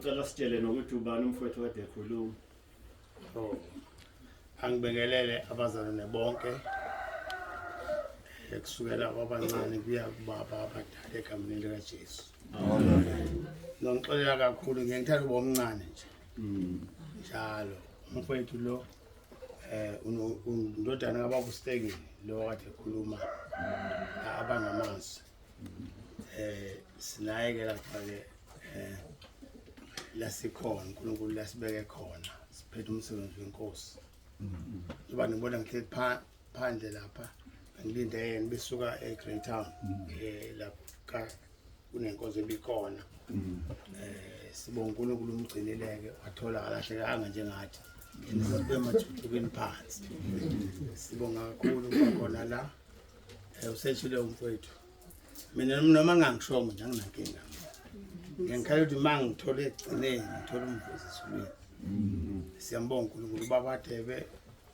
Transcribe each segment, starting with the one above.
Socela sitshele nokuthi ubani umfowethu kade ekhuluma. Oh. Angibingelele abazalwane bonke kusukela kwabancane kuya kubaba abadala egameni likaJesu. Amen. Ngixolela kakhulu ngiye ngithanda ukuba omncane nje. Njalo umfowethu lo undodana kababa uStekeni lo kade ekhuluma abangamazi. Sinaye ke lapha ke lasikhona uNkulunkulu lasibeke khona siphethe umsebenzi wenkosi. Njengoba nibona ngihleli phandle lapha ngilinde yena besuka eGreytown lapha kunenkonzo ebikhona. Sibonga uNkulunkulu umgcinileke wathola kalahlekanga njengathi yena sesibuye emathuthukwini phansi. Sibonga kakhulu ukuba khona la. Useshile umfowethu. Mina noma ngangishongo nje anginankinga. Ngiyangikhala ukuthi uma ngithola ekugcineni ngithola umvuzo ezulwini. Siyambonga uNkulunkulu ubaba Hadebe,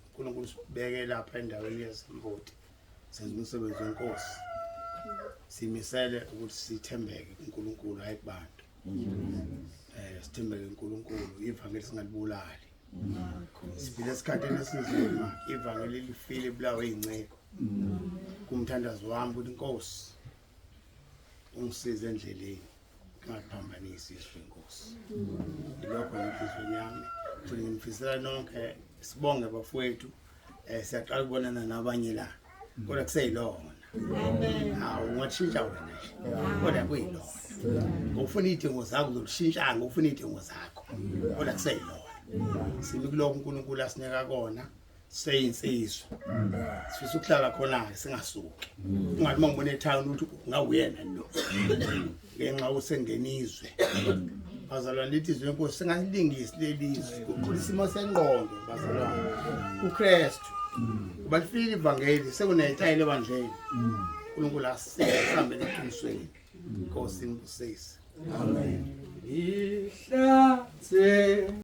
uNkulunkulu sibeke lapha endaweni yezimvoti. Senza umsebenzi wenkosi. Simisele ukuthi sithembeke kuNkulunkulu hayi kubantu. Sithembeke kuNkulunkulu, ivangeli singalibulali. Siphila esikhathini esinzima, ivangeli lifile ibulawe izinceko. Kumthandazo wami ukuthi inkosi ungisize endleleni ngingaphambanisi izwi lenkosi. Ilokho enhliziyweni yami futhi ngimfisela nonke sibonge bafowethu. Siyaqala ukubonana nabanye la kodwa kuseyilona. Hawu ungashintsha wena nje kodwa kuyilona. Ngokufuna izidingo zakho uzokushintsha ngokufuna izidingo zakho kodwa kuseyilona. Simi kulokho uNkulunkulu asinika kona seyinsizwa. Sifisa ukuhlala khona ke singasuki. Ungathi uma ngibona etown ukuthi ngawuyena lo. Ngenxa usengenizwe. Bazalwane lithi izwi lenkosi singalingisi leli zwi kuqula isimo sengqondo bazalwane kuKristu. Kuba lifike ivangeli sekunetayile ebandleni. uNkulunkulu asize sihambe eqinisweni. Inkosi inibusise. Amen. Ihlathe.